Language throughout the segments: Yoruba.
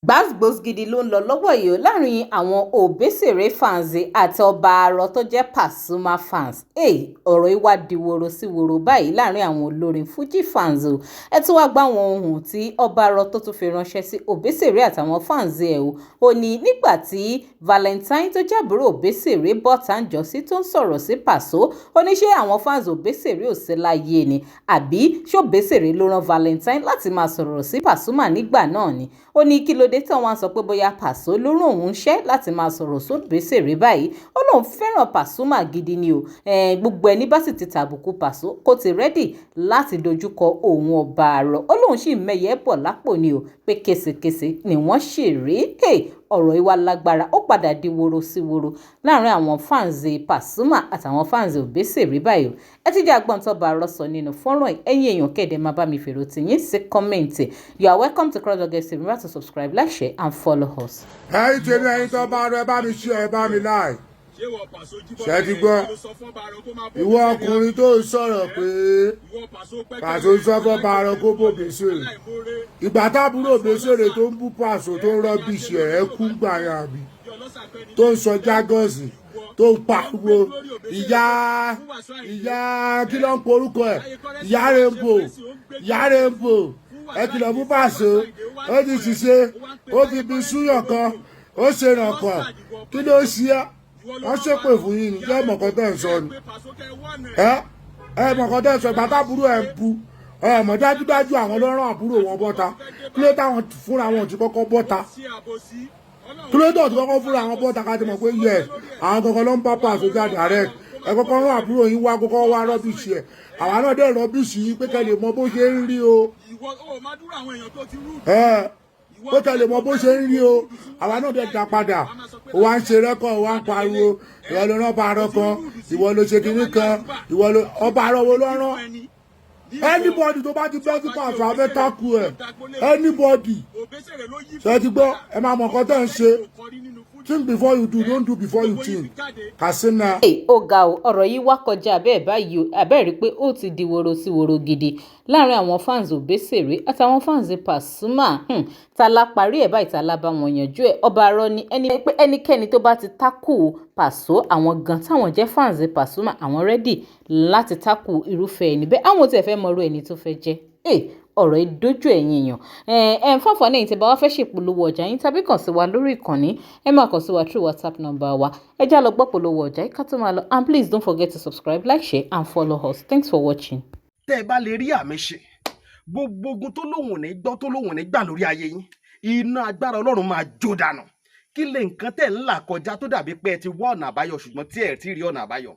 Gbàs-gbós gidi ló ń lọ lọ́wọ́ yìí ó láàrin àwọn Obesere fans àti Ọba Arọ tó jẹ́ Pasuma fans. Hey, ọ̀rọ̀ yìí wá di woro sí woro báyìí láàrin àwọn olórin Fuji fans o. Ẹ tún wá gbọ́ àwọn ohun tí Ọba Arọ tó tún fi ránṣẹ́ sí Obesere àtàwọn fans ẹ̀ o. Ó ní nígbà tí Valentine tó jẹ́ àbúrò Obesere bọ́ta ń jọ́sí tó ń sọ̀rọ̀ sí Paso, ó ní ṣé àwọn fans Obesere ò sí láyé ni, àbí ṣé Obesere ló rán Valentine láti máa sọ̀rọ̀ sí Pasuma nígbà náà ni? Ó ní kí ló dé tí wọ́n sọ pé bóyá Paso ló rán òun ṣẹ́ láti máa sọ̀rọ̀ sóbésèré báyìí. Ó lóun fẹ́ràn Pasuma gidi ni o. Gbogbo ẹni bá sì ti tàbùkù Paso, kó ti ready láti dojúkọ òun Ọba Arọ. Ó lóun sì mẹ́yẹ bọ̀ lápò ni o, pé késekése ni wọ́n sì rí. Ọ̀rọ̀ yìí wá lágbára, ó padà di woro sí woro láàrin àwọn fans Pasuma àtàwọn fans Obesere báyìí o. Ẹ ti jẹ́ agbọ́n tó bá arọ́ sọ nínú fọ́nrán yìí. Ẹ̀yin èèyàn kẹ̀dẹ̀, máa bá mi fèrò tìyín sí comment. You are welcome to CrossBlog FC. Remember to subscribe, like, share and follow us. Ẹ̀yin tèmi, ẹ̀yin tó bá rẹ, bá mi ṣe, ẹ bá mi láì ṣe ti gbọ́. Ìwọ ọkùnrin tó ń sọ̀rọ̀ pé Pàṣọ ń sọ fún Bàrọ̀ kó bò Bèsèrè, ìgbà tábúrò Bèsèrè tó ń bú Pàṣọ, tó ń rubbish ẹ̀ kú gbà yàn, àbí tó ń sọ jargons, tó ń pariwo ìyá ìyá, kí ló ń porúkọ ẹ̀, ìyá Rainbow, ìyá Rainbow, ẹ kìlọ̀ fún Pàṣọ, ó ti ṣiṣẹ́, ó fi bí súyàn kan, ó ṣe ràn kàn. Kí ló ṣe é? Wọ́n ṣépè fún yín ni? Jẹ́ mọ̀kàn tẹ́ ń sọ ni? Ẹ mọ̀kàn tẹ́ ń sọ. Ìgbà táàbúrò ẹ̀ ń bu, ẹ mọ̀ dájúdájú àwọn ló rán àbúrò wọn bọ́ta. Kí ló táwọn fúnra wọn ti kọ́kọ́ bọ́ta? Kí ló tó ti kọ́kọ́ fúnra wọn bọ́ta, ká ti mọ̀ pé yes, àwọn kankan ló ń bá Pàṣọ jáde direct? Ẹ kọ́kọ́ rán àbúrò yín wá, kọ́kọ́ wá rubbish ẹ̀. Àwa náà dẹ̀ rubbish yín pé kẹ́ lè mọ bó ṣe ń rí o. Ẹ pé kẹ́ lè mọ bó ṣe ń rí o. Àwa náà dẹ̀ dá padà. Ó wá ń ṣe record, ó wá ń pariwo, ìwọ ló rán ọba arọ kan, ìwọ ló ṣe kinní kan, ìwọ ló ọba arọ wo ló rán? Anybody tó bá ti bẹ́ sí Pàṣọ abẹ́ tákù ẹ̀, anybody, ṣe ti gbọ́? Ẹ máa mọ̀ nǹkan tẹ́ ń ṣe. Think before you do, don't do before you think. Katsina. Ó ga o, ọ̀rọ̀ yìí wá kọjá bẹ́ẹ̀ báyìí o. Àbẹ́ẹ̀ rí pé ó ti di woro sí woro gidi láàrin àwọn fans Obesere àtàwọn fans Pasuma. Ta la parí ẹ̀ báyìí? Ta la bá wọn yanjú ẹ̀? Ọba Arọ ní ẹni pé ẹnikẹ́ni tó bá ti tákù Pàṣọ, àwọn gan táwọn jẹ́ fans Pasuma, àwọn ready láti tákù irúfẹ́ ẹni bẹ́ẹ̀. Àwọn tí ẹ fẹ́ mọrú ẹni tó fẹ́ jẹ́. Ọ̀rọ̀ yìí dójú ẹ̀yin èèyàn. Ẹ fún àǹfààní ẹ̀yin tí bá wá fẹ́ ṣèpolówó ọjà yín tàbí kàn sí wa lórí ìkànnì, ẹ máa kàn sí wa through WhatsApp number wa. Ẹ já lọ gbọ́ polówó ọjà yìí ká tó máa lọ. And please don't forget to subscribe, like, share and follow us. Thanks for watching. Tẹ́ ẹ bá lè rí àmì ṣe, gbogbo ogun tó lóhùn ní gbọ́, tó lóhùn ní gbà lórí ayé yín, iná agbára Ọlọ́run máa jó dànù. Kí lè nǹkan tẹ̀ ń là kọjá tó dàbí pé ẹ ti wá ọ̀nà àbáyọ, ṣùgbọ́n tí ẹ ti rí ọ̀nà àbáyọ?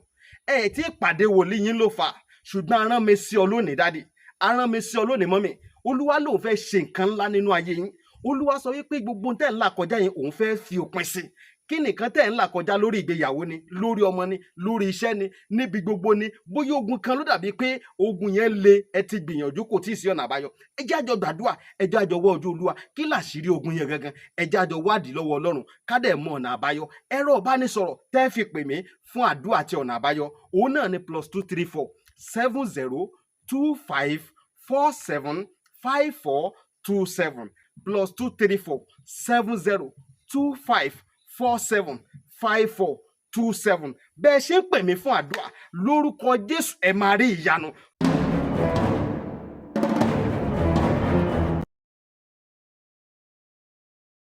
Ẹ ti pàdé wòlíì yín ló fà. Ṣùgbọ́n arán mi sí ọ lónìí, daddy, arán mi sí ọ lónìí, mummy. Olúwa lòun fẹ́ ṣe nǹkan ńlá nínú ayé yín. Olúwa sọ wípé gbogbo tẹ̀ ń là kọjá yẹn, òun fẹ́ fi òpin sí. Kí nìkan tẹ̀ ń là kọjá? Lórí ìgbéyàwó ni, lórí ọmọ ni, lórí iṣẹ́ ni, níbi gbogbo ni. Bóyá ogun kan ló dàbí pé ogun yẹn le, ẹ ti gbìyànjú, kò tí ì sí ọ̀nà àbáyọ. Ẹ jẹ́ àjọ gbàdúrà, ẹ jẹ́ àjọ wọ́ ojú Olúwa. Kí làṣírí ogun yẹn gangan? Ẹ jẹ́ àjọ wádìí lọ́wọ́ Ọlọ́run, ká dẹ̀ mọ ọ̀nà àbáyọ. Ẹ̀rọ ìbánisọ̀rọ̀ tẹ́ fi pè mí fún àdúrà àti ọ̀nà àbáyọ, òun náà ni +234 70 25 47 54 27, +234 70 25 47 54 27. Bẹ́ẹ̀ ṣe ń pè mí fún àdúrà, lórúkọ Jésù, ẹ máa rí ìyanu.